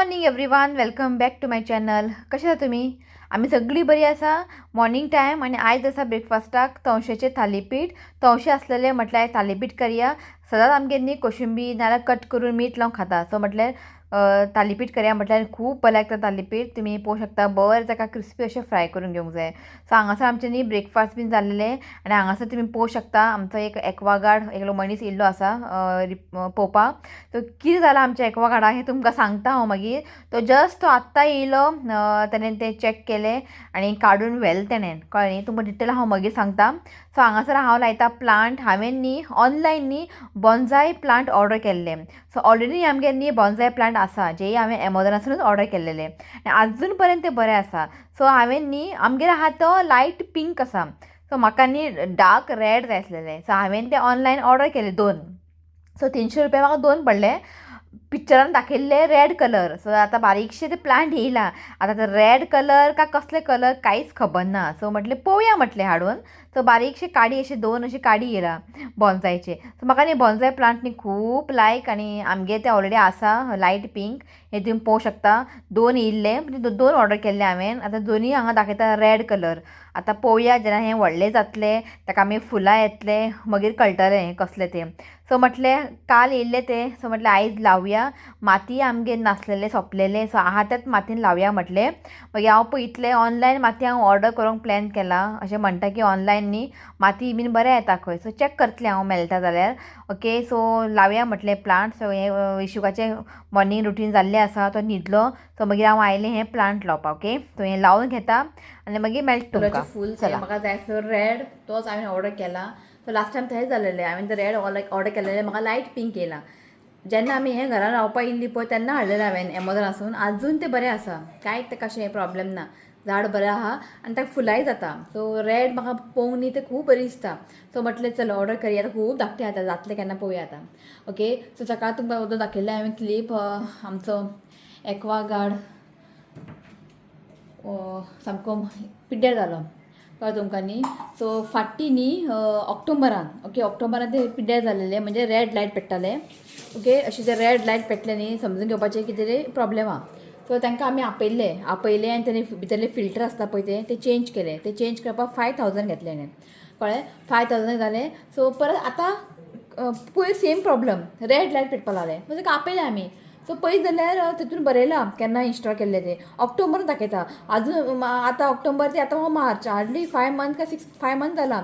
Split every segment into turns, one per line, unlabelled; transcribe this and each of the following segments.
Morning everyone, welcome back to my channel. कशें आसा तुमी? आमी सगळीं बरी आसा. मॉर्निंग टायम आनी आयज आसा ब्रेकफास्टाक तवशेचें थालीपीठ. तवशें आसलेलें म्हटल्यार थालीपीठ करया. सदांच आमगेर न्ही कोशिंबी नाल्यार कट करून मीठ लावन खाता. सो म्हटल्यार थालीपीठ करया म्हटल्यार खूब बरें लागता थालीपीठ. तुमी पळोवंक शकता, बरें ताका क्रिस्पी अशें फ्राय करून घेवंक जाय. सो हांगासर आमचें न्ही ब्रेकफास्ट बीन जाल्लें आनी हांगासर तुमी पळोवंक शकता आमचो एक एक्वागार्ड एकलो मनीस येयल्लो आसा पळोवपाक. सो कितें जालां आमच्या एक्वागार्डाक हें तुमकां सांगता हांव मागीर. तो जस्ट तो आत्तां येयलो, तेणें तें चॅक केलें आनी काडून व्हेलें तेणें, कळ्ळें न्ही? तुमकां डिटेल हांव मागीर सांगता. सो हांगासर हांव लायता प्लांट. हांवें न्ही ऑनलायन न्ही बॉन्जाय प्लांट ऑर्डर केल्ले. सो ऑलरेडी आमगेर न्ही बॉन्जाय प्लांट आसा, जे हांवें एमेझॉनासूनच ऑर्डर केल्लेले आनी आजून पर्यंत ते बरे आसा. सो हांवें न्ही आमगेर आहा तो लायट पिंक आसा, सो म्हाका न्ही डार्क रेड जाय आसलेले. सो हांवें ते ऑनलायन ऑर्डर केले दोन. सो 300 रुपया म्हाका दोन पडले. पिक्चरान दाखयल्ले रेड कलर. सो आतां बारीकशे ते प्लांट येयला, आतां ते रेड कलर काय कसले कलर कांयच खबर ना. सो म्हटलें पळोवया म्हटलें हाडून. सो बारीकशे काडी अशे दोन अशे काडी येयला बॉन्जायचे. सो म्हाका न्ही बॉन्जाय प्लांट न्ही खूब लायक आनी आमगेर ते ऑलरेडी आसा लायट पिंक, हे तुमी पळोवंक शकता. दोन येयल्ले, म्हणजे दोन ऑर्डर केल्ले हांवें. आतां दोनूय हांगा दाखयता रेड कलर. आतां पळोवया जेन्ना हें व्हडलें जातलें, ताका आमी फुलां येतले, मागीर कळटलें हें कसलें तें. सो म्हटलें काल येयल्लें तें, सो म्हटलें आयज लावया. माती आमगेर नासलेलें, सोंपलेलें. सो आहा त्याच मातयेन लावया म्हटलें. मागीर हांव पळयतलें ऑनलायन माती हांव ऑर्डर करूंक प्लॅन केला. अशें म्हणटा की ऑनलायन न्ही माती बीन बरें येता खंय. सो चॅक करतलें हांव मेळटा जाल्यार. ओके, सो लावया म्हटलें प्लांट. सो हें इशुकाचें मॉर्निंग रुटीन जाल्लें आसा, तो न्हिदलो. सो मागीर हांव आयलें हें प्लांट लावपाक. ओके, सो हें लावन घेता आनी मागीर मेळटा तुमकां.
फूल
चला,
म्हाका जाय आसलो रेड, तोच हांवें ऑर्डर केला. सो लास्ट टायम थंय जालेलें, हांवें ते रेड ऑर्डर केलेलें, म्हाका लायट पिंक येयला. जेन्ना आमी हें घरान रावपाक येयल्ली पळय तेन्ना हाडलेलें हांवें एमेझॉनासून. आजून तें बरें आसा, कांयच ताका अशें प्रॉब्लेम ना. झाड बरें आहा आनी ताका फुलांय जाता. सो रेड म्हाका पळोवंक न्ही तें खूब बरें दिसता. सो म्हटलें चल ऑर्डर करया. आतां खूब धाकटें आतां जातलें केन्ना पळोवया आतां. ओके, सो सकाळ तुमकां वोदोळ दाखयल्लें हांवें क्लीप, आमचो एक्वागार्ड सामको पिड्ड्यार जालो, कळ्ळें तुमकां न्ही? सो फाटी न्ही ऑक्टोबरान, ओके, ऑक्टोबरान ते पिड्ड्यार जालेले, म्हणजे रेड लायट पेट्टाले. ओके, अशें ते रेड लायट पेटले न्ही, समजून घेवपाचें कितें तरी प्रॉब्लेम आहा. सो तांकां आमी आपयल्ले, आपयले आनी तेणी भितरले फिल्टर आसता पळय ते ते चेंज केले. ते चेंज करपाक 5000 घेतले तेणें, कळ्ळें? 5000 जाले. सो परत आतां पयर सेम प्रॉब्लम, रेड लायट पेटपाक लागलें. मागीर ताका आपयलें आमी. सो पळयत जाल्यार तितून बरयलां केन्ना इन्स्टॉल केल्लें तें, ऑक्टोबर दाखयता आजून. आतां ऑक्टोबर ते आतां हो मार्च, हार्डली 5 मंथ काय 6 5 मंथ जाला.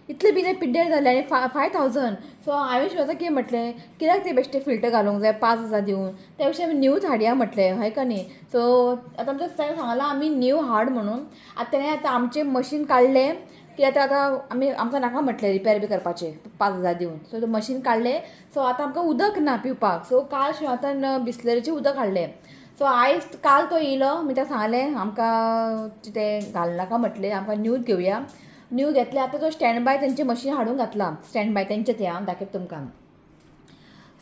इतले बेगीन पिड्ड्यार जालें आनी 5000. सो हांवें शिवाय कितें म्हटलें, कित्याक ते बेश्टे फिल्टर घालूंक जाय 5000 दिवन, त्या पेक्षा आमी न्यूच हाडया म्हटलें, हय का न्ही? सो आतां आमच्या ताणें सांगलां आमी न्यू हाड म्हणून. आतां तेणें आतां आमचें मशीन काडलें की आतां आतां आमी आमकां नाका म्हटलें रिपेर बी करपाचें 5000 दिवन. सो मशीन काडलें. सो आतां आमकां उदक ना पिवपाक. सो काल शिवातान बिसलरीचें उदक हाडलें. सो आयज काल तो येयलो, मी ताका सांगलें आमकां तें घालनाका म्हटलें, आमकां न्यूच घेवया. न्यू घेतलें. आतां तो स्टँड बाय तेंचें मशीन हाडून घातलां, स्टँड बाय तेंचें तें हांव दाखयता तुमकां.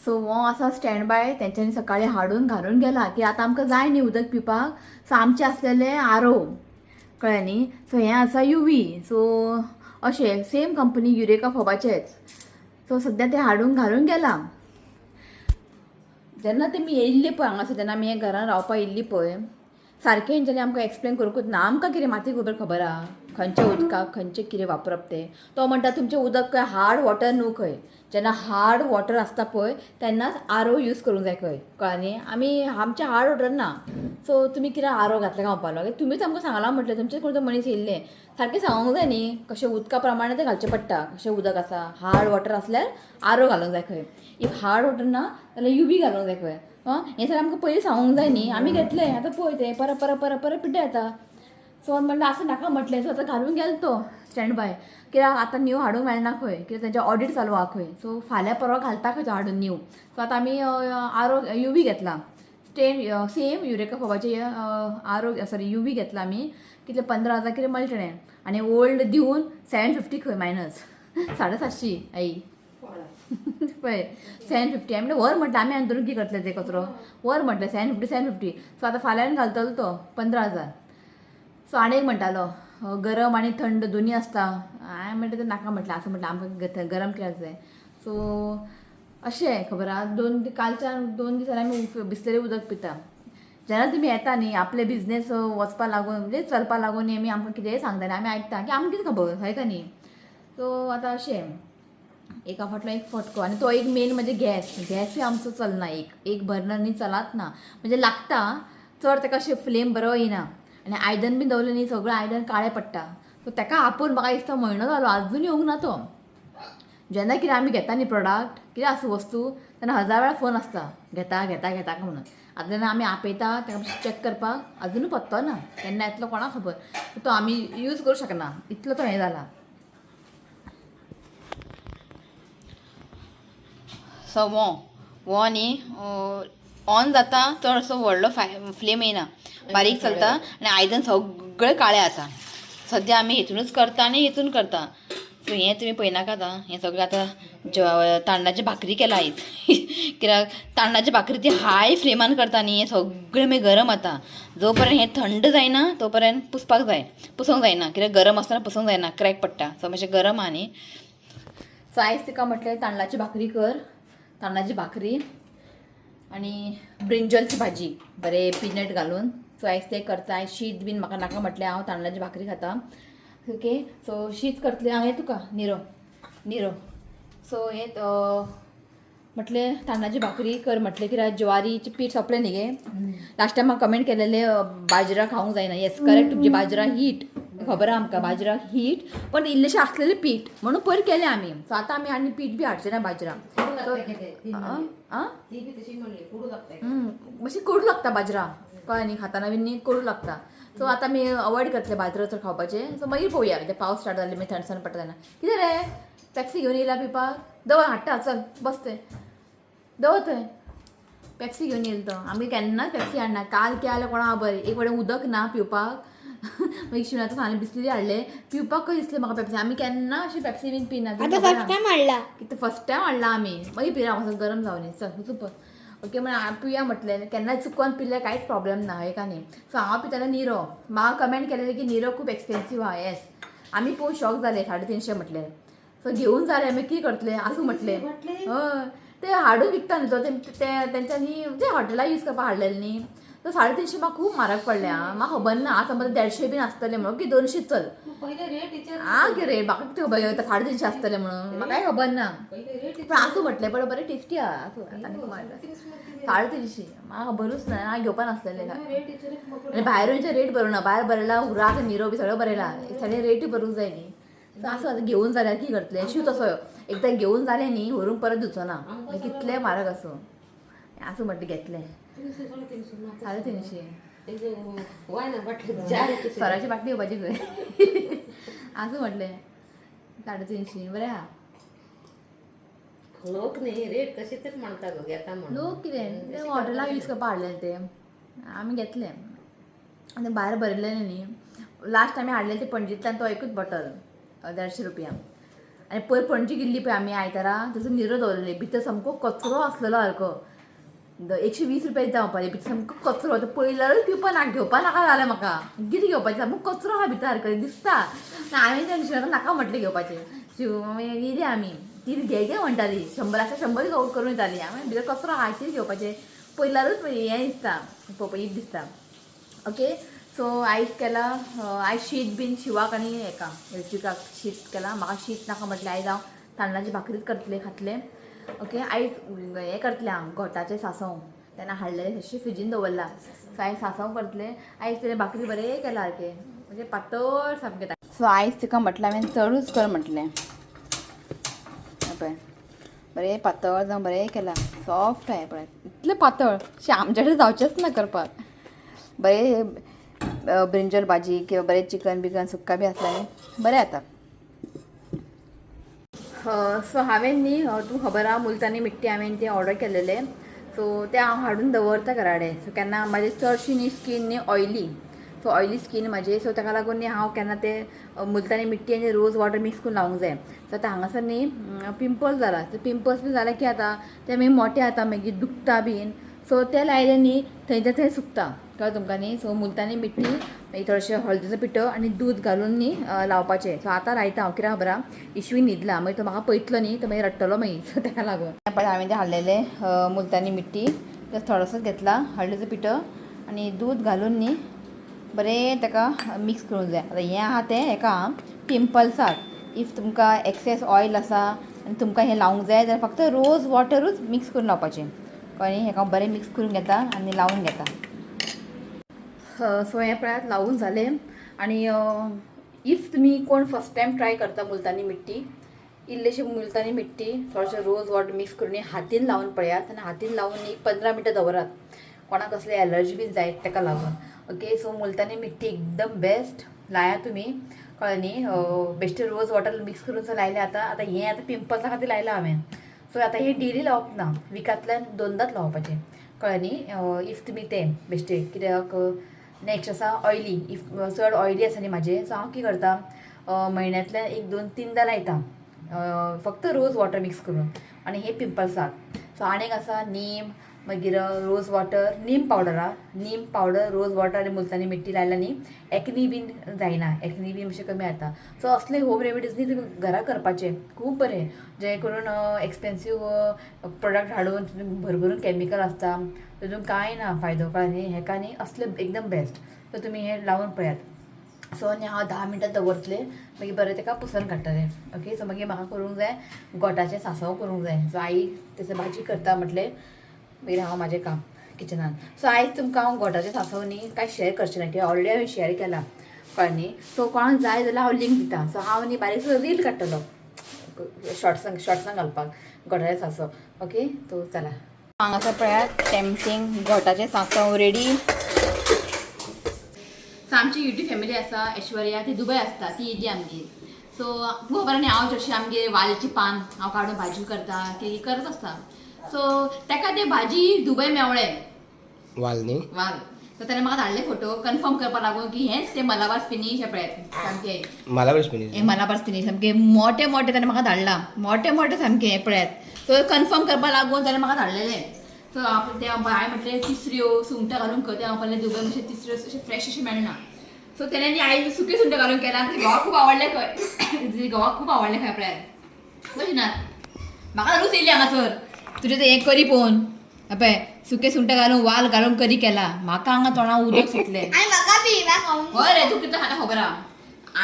सो हो आसा स्टँड बाय, तेंच्यांनी सकाळीं हाडून घालून गेला की आतां आमकां जाय न्ही उदक पिवपाक. सो आमचें आसलेलें आरो, कळ्ळें न्ही? सो हें आसा युवी. सो अशें सेम कंपनी युरेका फोबाचेच. सो सद्या तें हाडून घालून गेला. जेन्ना तेमी येयल्ली पळय हांगासर, जेन्ना आमी हे घरान रावपाक येयल्ली पळय, सारकें हेंच्यांनी आमकां एक्सप्लेन करूंकूच ना. आमकां कितें माती खबर खबर आहा खंयच्या उदकाक खंयचें कितें वापरप तें. तो म्हणटा तुमचें उदक खंय हार्ड वॉटर न्हू खंय, जेन्ना हार्ड वॉटर आसता पळय तेन्नाच आरो यूज करूंक जाय खंय, कळ्ळें न्ही? आमी आमचें हार्ड वॉटर ना. सो तुमी कितें आरो घातलें काय म्हणपाक लागले, तुमीच आमकां सांगलां म्हटलें, तुमचें कोण तो मनीस येयल्ले सारकें सांगूंक जाय न्ही, कशें उदका प्रमाणे तें घालचें पडटा. कशें उदक आसा, हार्ड वॉटर आसल्यार आरो घालूंक जाय खंय, if hard water ना जाल्यार युवी घालूंक जाय खंय. आं, हें सगळें आमकां पयलीं सांगूंक जाय न्ही. आमी घेतलें, आतां पळय तें परत परत परत परत पिड्ड्यार जाता. सो म्हणलें आसूं नाका म्हटलें. सो आतां घालून गेलो तो स्टँड बाय, कित्याक आतां न्यू हाडूंक मेळना खंय, कित्याक तेंचें ऑडिट चालू आहा खंय. सो फाल्यां परवां घालता खंय तो हाडून न्यू. सो आतां आमी आरो युवी घेतला, सेम युरेका फोबाचे आरो सॉरी युवी घेतला आमी. कितले 15,000 कितें मेळटा तेणें, आनी ओल्ड दिवन 750 खंय मायनस 750 आई पळय 750. आमी म्हणलें व्हर म्हटलें, आमी अंतरून कितें करतले ते कचरो, व्हर म्हटलें 750 750. सो आतां फाल्यांन घालतलो तो 15,000. सो आनी एक म्हणटालो गरम आनी थंड दोनी आसता. हांवें म्हणलें तें नाका म्हटलें, आसूं म्हटलें, आमकां गरम कित्याक जाय. सो अशें खबर आहा. दोन कालच्यान 2 दिसांनी आमी बिसलेरी उदक पिता. जेन्ना तुमी येता न्ही आपले बिजनेस वचपा लागून, म्हणजे चलपा लागून न्ही, आमी आमकां कितेंय सांगता आनी आमी आयकता की आमकां कितें खबर हय का न्ही. सो आतां अशें एका फाटलो एक फटको. आनी तो एक मेन म्हणजे गॅस, गॅसूय आमचो चलना, एक एक बर्नर न्ही चलात ना, म्हणजे लागता चड ताका अशें फ्लेम बरो येयना. आनी आयदन बीन दवरलें न्ही सगळें आयदन काळें पडटा. सो ताका आपोवन म्हाका दिसता म्हयनो जालो आजून येवंक ना तो. जेन्ना कितें आमी घेता न्ही प्रोडक्ट कितें आसूं वस्तू, तेन्ना हजार वेळा फोन आसता घेता घेता घेता काय म्हणून. आतां जेन्ना आमी आपयता ताका चॅक करपाक अजुनूय पत्तो ना, केन्ना येतलो कोणाक खबर. तो आमी यूज करूं शकना इतलो तो हें जाला. सो वो वो न्ही ऑन जाता चड असो व्हडलो फ्लेम येयना, बारीक चलता आनी आयदन सगळें काळें आसा. सद्या आमी हेतूनच करता आनी हेतून करता. सो हें तुमी पळयनाका आतां, हें सगळें आतां तांदळाची भाकरी केला आयज. कित्याक तांदळाची भाकरी ती हाय फ्लेमान करता न्ही, हें सगळें मागीर गरम जाता. जो पर्यंत हें थंड जायना तो पर्यंत पुसपाक जाय, पुसोंक जायना, कित्याक गरम आसतना पुसोंक जायना, क्रॅक पडटा. सो मातशें गरम आहा न्ही. सो आयज तिका म्हटलें तांदळाची भाकरी कर, तांदळाची भाकरी आनी ब्रिंजलची भाजी बरें पिनट घालून. सो आयज तें करता. आयज शीत बीन म्हाका नाका म्हटलें, हांव तांदळाची भाकरी खाता. ओके, सो शीत करतलें हांव, हें तुका निरो निरो. सो हें म्हटलें तांदळाची भाकरी कर म्हटलें, कित्याक ज्वारीचें पीठ सोंपलें न्ही गे. लास्ट टायम म्हाका कमेंट केलेले बाजरा खावंक जायना. येस करेक्ट, तुमची बाजरा हीट खबर आहा आमकां, बाजरा हीट, पण इल्लेशें आसलेलें पीठ म्हणून पयर केलें आमी. सो आतां आमी आनी पीठ बी हाडचें ना बाजरा. मातशी कडू लागता बाजरा, कळ्ळें न्ही, खाताना बीन न्ही कडू लागता. सो आतां आमी अवॉयड करतले बाजरा चड खावपाचें. सो मागीर पळोवया, म्हणजे पावस स्टार्ट जाले मागीर थंडसाण पडटा तेन्ना. कितें रे टॅक्सी घेवन येयला पिवपाक? दवर हाडटा, चल बस थंय, दवर थंय. पेप्सी घेवन येयलो तो. आमी केन्नाच पेप्सी हाडना. काल कितें जालें कोणा खबर, एक कडेन उदक ना पिवपाक, मागीर शिवनाचो सांगलें बिसलेरी हाडलें पिवपाक, कशें दिसलें म्हाका पेप्सी. आमी केन्ना अशी पेप्सी बीन पिना.
आतां फर्स्ट टायम हाडला.
कितें फर्स्ट टायम हाडला आमी, मागीर पिया मातसो गरम जावनी, चल सुपर. ओके म्हण पिया म्हटलें, केन्ना चुकोन पिल्यार कांयच प्रॉब्लेम ना हय का न्ही. सो हांव पितालें निरो. म्हाका कमेंट केलेलें की निरो खूब एक्सपेन्सीव आहा. येस, आमी पळोवन शॉक जाले, 350 म्हटलें. सो घेवन जालें आमी कितें करतलें आसूं म्हटलें. हय, ते हाडून विकता न्ही, तो ते तेंच्यांनी म्हणजे हॉटेलाक यूज करपाक हाडलेलें न्ही. सो 350 म्हाका खूब म्हारग पडलें. आं, म्हाका खबर ना, आतां समज 150 बीन आसतलें म्हणून की 200 चल. आं कितें रे म्हाका कितें खबर 350 आसतलें म्हणून, म्हाका कांय खबर ना. पण आसूं म्हटलें, पण बरें टेस्टी आहा. आसूं 350 म्हाका खबरूच ना, हांव घेवपा नासलेलें. आनी भायरूनचे रेट बरोवना, ना भायर बरयला हुर्राक निरो बी सगळें बरयला, सगळें रेटूय बरोवंक जाय न्ही. सो आसूं आतां घेवन जाल्यार कितें करतलें. शिव तसो एकदां घेवन जालें न्ही व्हरून परत दिवचो ना, कितलें म्हारग आसूं. आसूं म्हटलें घेतलें 350. सोराची बाटली घेवपाची खंय. आसूं म्हटलें 350 बरें आहा.
लोक न्ही रेट कशी तरी म्हणटा गो घेता म्हणून.
लोक कितें ते हॉटेलाक यूज करपाक हाडलेले ते आमी घेतले आनी भायर बरयलेलें न्ही. लास्ट आमी हाडलेले ते पणजेंतल्यान तो एकूच बॉटल 150 रुपया. आनी पयर पणजी गेल्ली पळय आमी आयतारा, थंयसर निरो दवरलेले, भितर सामको कचरो आसलेलो सारको. 120 रुपया दिता म्हणपाचें, भितर सामको कचरो. तो पयल्यारूच पिवपा ना, घेवपा नाका जालें म्हाका, कितें घेवपाचें, सामको कचरो आहा भितर सारको दिसता. आनी हांवें तें नाका म्हटलें घेवपाचें. शिव मागीर येयली आमी, ती घे घे म्हणटाली, 100 आसा 100 करून येताली. हांवें भितर कचरो आहा कितें घेवपाचें, पयल्यारूच हें दिसता, पपयीत दिसता. ओके, सो आयज केला आयज शीत बीन शिवाक आनी हेका ऋत्विकाक शीत केला. म्हाका शीत नाका म्हटलें, आयज हांव तांदळाची भाकरीच करतलें खातलें. ओके, आयज हें करतलें हांव घोटाचें सांसव, तेन्ना हाडलेलें तशें फ्रिजीन दवरलां. सो आयज सांसव करतलें. आयज तेणें भाकरी बरें केलां सारकें, म्हणजे पातळ सामकें. सो आयज तिका म्हटलें हांवें चडूच कर म्हटलें, पळय बरें पातळ जावं बरें केलां, सॉफ्ट आहे पळय, इतलें पातळ अशें आमच्या कडेन जावचेंच ना करपाक. बरें ब्रिंजल भाजी किंवा बरें चिकन बिकन सुक्का बी आसलें बरें जाता. सो हांवें न्ही तुका खबर आहा मुलतानी मिट्टी हांवें तें ऑर्डर केलेलें. सो तें हांव हाडून दवरता घराडे. सो केन्ना म्हाजी चडशी न्ही स्कीन न्ही ऑयली, सो ऑयली स्कीन म्हाजी, सो ताका लागून न्ही हांव केन्ना तें मुलतानी मिट्टी आनी रोज वॉटर मिक्स करून लावंक जाय. सो आतां हांगासर न्ही पिंपल्स जाला, सो पिंपल्स बी जाले की आतां ते मागीर मोटे जाता, मागीर दुखता बीन. सो ते लायले न्ही थंयच्या थंय सुकता, कळ्ळें तुमकां न्ही. सो मुलतानी मिट्टी मागीर थोडेशें हळदीचो पिठो आनी दूद घालून न्ही लावपाचें. सो आतां लायता हांव, कित्याक खबर आहा इश्वी न्हिदला, मागीर तो म्हाका पळयतलो न्ही, तो मागीर रडटलो मागीर. सो ताका लागून पळय हांवें तें हाडलेलें मुलतानी मिट्टी, ते थोडोसोच घेतला, हळदीचो पिठो आनी दूद घालून न्ही बरें ताका मिक्स करूंक जाय. आतां हें आहा तें हेका पिंपल्साक. If तुमकां एक्सेस ऑयल आसा आनी तुमकां हें लावंक जाय जाल्यार फक्त रोज वॉटरूच मिक्स करून लावपाचें, कळ्ळें न्ही. हेका हांव बरें मिक्स करून घेता आनी लावन घेता. सो हें पळयात लावून जालें. आनी if तुमी कोण फर्स्ट टायम ट्राय करता मुलतानी मिट्टी, इल्लेशे मुलतानी मिट्टी थोडेशें रोज वॉटर मिक्स करून हातीन लावन पळयात आनी हातीन लावन एक 15 मिनटां दवरात, कोणाक कसले एलर्जी बीन जायत ताका लागून. ओके, सो मुलतानी मिट्टी एकदम बेस्ट लाया तुमी, कळ्ळें न्ही. बेश्टे रोज वॉटर मिक्स करून सो लायलें. आतां आतां हें आतां पिंपल्सा खातीर लायलां हांवें. सो आतां हें डेली लावप ना, विकांतल्यान दोनदांच लावपाचें, कळ्ळें न्ही. If तुमी तें बेश्टे कित्याक नेक्स्ट आसा ऑयली, if चड ऑयली आसा न्ही म्हाजें, सो हांव कितें करता, म्हयन्यांतल्यान एक दोन तिनदां लायता फक्त रोज वॉटर मिक्स करून. आनी हे पिंपल्साक. सो आनीक आसा नीम, मागीर रोज वॉटर, नीम पावडर आहा, नीम पावडर, रोज वॉटर आनी मुलतानी मिट्टी लायल्या न्ही एक्नी बीन जायना, एक्नी बीन मातशें कमी जाता. सो असले होम रेमेडीज न्ही तुमी घरा करपाचे खूब बरें, जें करून एक्सपेन्सीव प्रोडक्ट हाडून भरभरून कॅमिकल आसता, तितून कांय ना फायदो, कळ्ळें न्ही. हेका न्ही असले एकदम बेस्ट. सो तुमी हें लावन पळयात. सो आनी हांव 10 मिनटां दवरतलें, मागीर बरें ताका पुसून काडटलें. ओके, सो मागीर म्हाका करूंक जाय गोठाचें सांसव करूंक जाय. सो आई तें भाजी करता म्हटलें, मागीर हांव म्हाजें काम किचनान. सो आयज तुमकां हांव गोठाचें सांसव न्ही कांय शेअर करचें ना, कित्याक ऑलरेडी हांवें शेअर केलां, कळ्ळें न्ही. सो कोणाक जाय जाल्यार हांव लिंक दिता. सो हांव न्ही बारीकसो रील काडटलो शॉर्ट्सांक, शॉर्ट्सांक घालपाक गोठाचें सांसव. ओके, सो चला हांगासर पळयात टेम्पटींग गोठाचें सांसव रेडी. सो आमची युट्यूब फॅमिली आसा, ऐश्वर्या, ती दुबय आसता, ती येयली आमगेर. सो तुका खबर न्ही हांव चडशें आमगेर वालीची पान हांव काडून भाजी करता, ती करत आसता. सो ताका ते भाजी दुबय मेवळे.
वाल न्ही.
वाल. सो ताणें म्हाका धाडले फोटो कन्फर्म करपाक लागून की हेंच ते मलाबार स्पिनीश. हें पळयात सामकें.
मलाबार स्पिनीश.
हे मलाबार स्पिनीश सामके मोठे मोठे ताणें म्हाका धाडला, मोठे मोठे सामके. हें पळयात. सो कन्फर्म करपाक लागून ताणें म्हाका धाडलेलें. सो ते हांवें म्हटलें तिसऱ्यो सुंगटां घालून कर. तें हांव पळयलें दुबय मातशें तिसऱ्यो अशें फ्रेश अशें मेळना. सो तेणें आयज सुके सुंगटां घालून केला. तुज्या घोवाक खूब आवडलें खंय, तुज्या घोवाक खूब आवडलें खंय. पळयात कशें ना म्हाका रूच येयली हांगासर तुजें तें हें करी पळोवन. पळय सुके सुंगटां घालून वाल घालून करी केला, म्हाका हांगा तोंडाक उदक सुटलें.
आनी म्हाका बी म्हाका खावंक.
हय रे, तूं कितें खाता खबर आहा.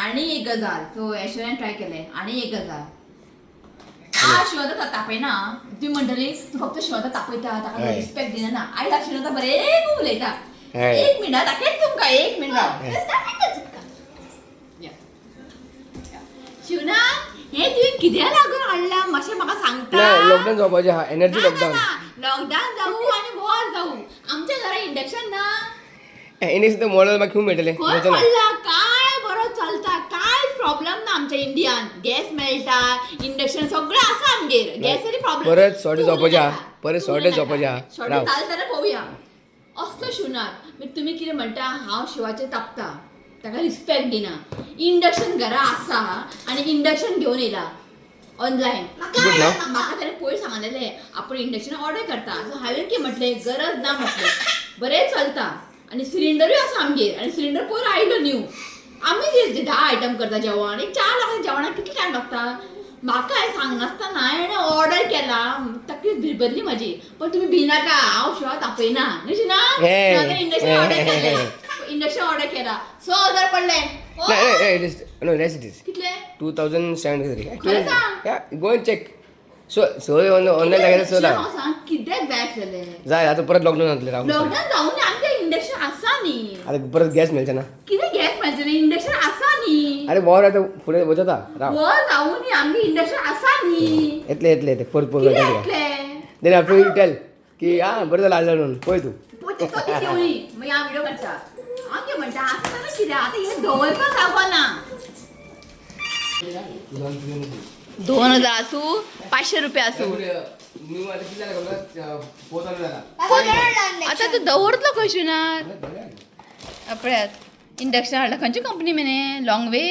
आनी एक गजाल, सो ऐश्वर्यान ट्राय केलें. आनी एक गजाल, आ शिवता तापयना. तुमी म्हणटली तूं फक्त शिवता तापयता, ताका रिस्पेक्ट दिना. आयज शिवता बरें उलयता. एक मिनट दाखयत तुमकां, एक मिनट राव. शिवनाथ, हें तुवें कित्याक लागून हाडलां मातशें म्हाका सांगता?
ना, लॉकडाऊन जावपाचें आहा, एनर्जी लॉकडाऊन.
लॉकडाऊन जावं आनी वॉर जावं, आमच्या घरा इंडक्शन ना.
इंडक्शन ते मॉडल मागीर खूब मेळटलें.
खंय पडला काय बरो चलता, कांयच प्रॉब्लम ना आमच्या इंडियान. गॅस मेळटा, इंडक्शन सगळें आसा आमगेर, गॅस तरी प्रॉब्लम.
परत शॉर्टेज जावपाचें आहा, परत शॉर्टेज जावपाचें आहा.
शॉर्टेज जालें जाल्यार पळोवया. असलो शिवनाथ, मागीर तुमी कितें म्हणटा, हांव शिवाचेर तापता, ताका रिस्पेक्ट दिना. इंडक्शन घरा आसा आनी इंडक्शन घेवन येयला ऑनलायन.
Good न्हू?
म्हाका ताणें पयर सांगलेलें आपूण इंडक्शन ऑर्डर करता. सो हांवें कितें म्हटलें, गरज ना म्हटलें, बरें चलता. आनी सिलिंडरूय आसा आमगेर, आनी सिलिंडर पयर आयलो न्यू. आमी 10 आयटम करता जेवण, एक 4 लोकांक जेवणाक कितले टायम लागता. म्हाका हें सांगनासतना हेणें ऑर्डर केला, तकली भिरभरली म्हाजी. पण तुमी भिनाका, हांव शिवा तापयना न्ही शिना. इंडक्शन ऑर्डर केलें, इंडक्शन ऑर्डर केला, 6,000 पडले.
No, less it is.
कितले?
2703.
खरें सांग.
Go and check. सो स ऑनलायन दाखयता स
शिवा,
लाख.
म्हाका सांग कित्याक जाय आसलेलें?
जाय आतां परत लॉकडाऊन जातलें, राव.
लॉकडाऊन जावं न्ही, आमचें इंडक्शन आसा न्ही.
आतां परत गॅस मेळचें ना.
कितें गॅस मेळचें न्ही, इंडक्शन आसा न्ही.
अरे वॉर आतां फुडें वचता राव.
वॉर जावं न्ही, आमगेर इंडक्शन आसा न्ही.
येतलें येतलें येतलें परत परत
कितें
येतलें.
येतलें?
Then after you tell की आं बरें जालें आडलें म्हणून पळय तूं.
पळय तो दीस येवनी मागीर हांव व्हिडियो काडटा. हांव कितें म्हणटा, आसा जाल्यार कितें आतां हें दवरपाक जावपा ना. 2000 आसूं, 500 रुपया आसूं, आतां तूं दवरतलो खंय शिवनाथ? पळयात इंडक्शन हाडला. खंयची कंपनी मने? Long way?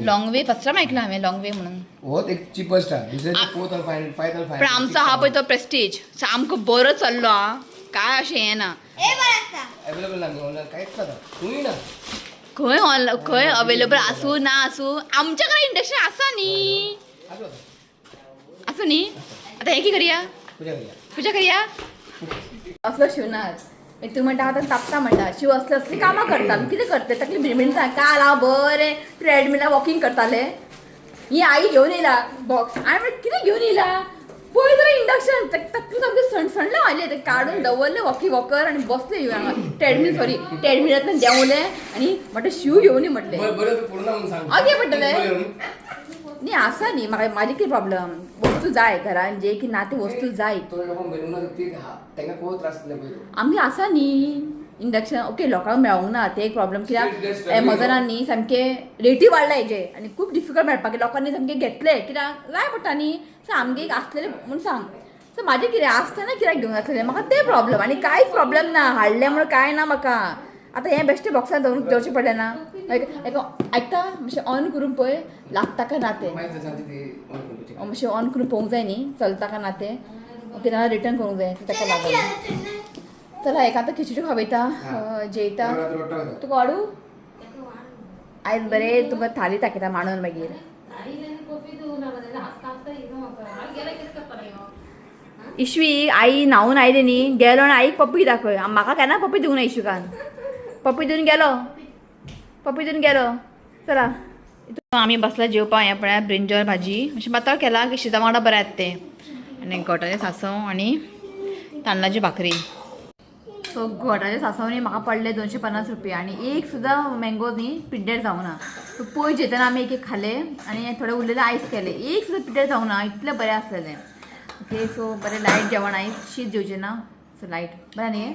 Long way first time आयकलां हांवें लॉंग वे म्हणून.
होच एक चिपस्ट आहा, दुसरे 4,500, 5,500.
पण आमचो हा पळय तो प्रेस्टीज सामको बरो चल्लो हा, काय अशें हें ना.
ए बरें आसा.
अवेलेबल ना ऑनलायन कांयच ना, खंय ना.
खंय ऑनलायन खंय अवेलेबल आसूं ना आसूं, आमच्या कडेन इंडक्शन आसा न्ही. आसा न्ही. आतां हें कितें करया?
पुजा करया.
पुजा करया. असलो शिवनाथ मागीर तूं म्हणटा आतां तापता म्हणटा शिव असले असली कामां करता कितें करतले तकली भिणभिणता. काल हांव बरें ट्रेडमिलार वॉकींग करतालें, ही आई घेवन येयला बॉक्स. हांवें म्हणलें कितें घेवन येयला पळय जाल्यार इंडक्शन. तकली सामकें सणसणलें म्हाजें. तें काडून दवरलें वॉकी वॉकर आनी बसलें येवन हांगा ट्रेडमील, सॉरी ट्रेडमिलांतल्यान देंवलें आनी म्हटलें शिव घेवन ये म्हटलें.
बरं बरं, तूं पूर्ण म्हणून सांग.
हांव कितें पडटलें?
पळय म्हणून.
न्ही आसा न्ही म्हाका म्हाजी कितें प्रॉब्लम, वस्तू जाय घरान जे की ना ती वस्तू जाय.
तो लोकांक मेळूंक ना ती तांकां खूब त्रास जातले पळय.
आमगे आसा न्ही इंडक्शन. ओके लोकांक मेळोंक ना ते एक प्रॉब्लम, कित्याक एमेझॉनान न्ही सामके रेटी वाडला हेजे आनी खूब डिफिकल्ट मेळपाक. लोकांनी सामके घेतले कित्याक जाय पडटा न्ही. सो आमगे एक आसलेले म्हूण सांग. सो म्हाजें कितें आसतना कित्याक घेवंक आसलेलें म्हाका तें प्रॉब्लम आनी कांयच प्रॉब्लम ना. हाडलें म्हणून कांय ना म्हाका. आतां हें बेश्टें बॉक्सान दवरून दवरचें पडलें ना. आयकता मातशें ऑन करून पळय लागता काय ना तें.
मागीर सांगता ती on करपाची.
मातशें ऑन करून पळोवंक जाय न्ही चलता काय ना तें. ओके नाल्यार रिटर्न करूंक जाय ताका लागून. चला एक आतां खिचडी खावयता जेयता. तुका वाडू आयज बरें तुका थाली दाखयता मांडून मागीर. इशवी आई न्हांवून आयली न्ही गेलो आनी आईक पप्पी दाखय. म्हाका केन्ना पप्पी दिवंक ना इशुकान. पप्पी दिवन गेलो, पप्पी दिवन गेलो. चला आमी बसला जेवपाक. हें पळयात ब्रिंजॉल भाजी अशें पातळ केला की शिता वांगडा बरें येता तें. आनी गोटाचें सांसव आनी तांदळाची भाकरी. सो गोटाचे सांसव न्ही म्हाका पडले 250 रुपया आनी एक सुद्दां मँगो न्ही पिड्ड्यार जावंक ना. सो पयर जेतना आमी एक एक खाले आनी थोडे उरलेले आयस केले. एक सुद्दां पिड्ड्यार जावंक ना, इतलें बरें आसलेलें. ओके सो बरें लायट जेवण आयज, शीत जेवचें ना. सो लायट बरें न्ही.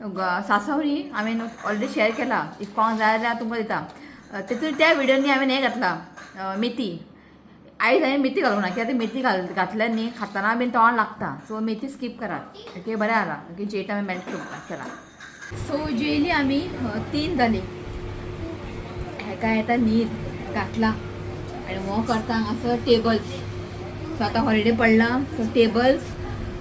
सांसव न्ही हांवें ऑलरेडी शेअर केला, if कोणाक जाय जाल्यार तुमकां दिता. तेतून त्या व्हिडियोनी हांवें हें घातलां मेथी. आयज हांवें मेथी घालूंक ना कित्याक ती मेथी घातल्यार न्ही खाताना बीन तोंड लागता. सो मेथी स्कीप करात. ओके बरें जाला. ओके जेयता आमी मेळटा तुमकां. चला सो जेयली आमी 3 जाली. हेका येता न्हीद घातला आनी हो करता हांगासर टेबल्स. सो आतां हॉलिडे पडला सो टेबल्स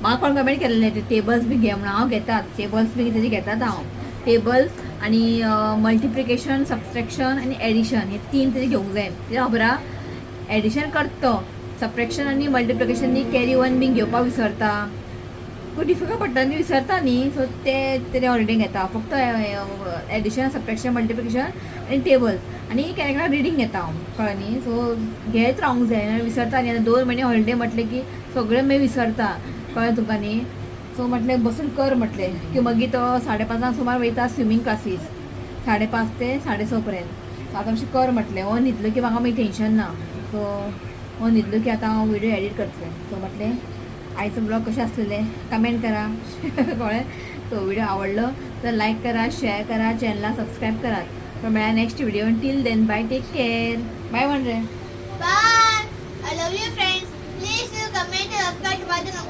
म्हाका कोण कमेंट केलेले ते टेबल्स बी घे म्हणून. हांव घेतात टेबल्स बी तेजे घेतात हांव. टेबल्स आनी मल्टिप्लिकेशन, सबट्रेक्शन आनी एडिशन हे 3 तेजे घेवंक जाय. कित्याक खबर आहा एडिशन करता तो, सबट्रेक्शन आनी मल्टिप्लिकेशन न्ही कॅरी वन बीन घेवपाक विसरता, खूब डिफिकल्ट पडटा न्ही, विसरता न्ही. सो ते तेजे हॉलिडे घेता फक्त एडिशन, सबट्रेक्शन, मल्टिप्लिकेशन आनी टेबल्स आनी केन्ना केन्ना रिडींग घेता हांव, कळ्ळें न्ही. सो घेत रावंक जाय, विसरता न्ही. आतां 2 म्हयने हॉलिडे म्हटलें की सगळें मागीर विसरता, कळ्ळें तुमकां न्ही. सो म्हटलें बसून कर म्हटलें की मागीर तो 5:30 सुमार वयता स्विमींग क्लासीस, 5:30 ते 6:30 पर्यंत. सो आतां मातशें कर म्हटलें. हो न्हिदलो की म्हाका मागीर टेंशन ना. सो हो न्हिदलो की आतां हांव व्हिडियो एडिट करतलें. सो म्हटलें आयचो ब्लॉग कशें आसलेलें कमेंट करा, कळ्ळें. सो व्हिडियो आवडलो तर लायक करा, शेअर करा, चॅनला सबस्क्रायब करात. सो मेळ्या next video. Till then bye, take care, bye म्हण रे.
Bye. I love you friends. Please do comment and subscribe to my channel.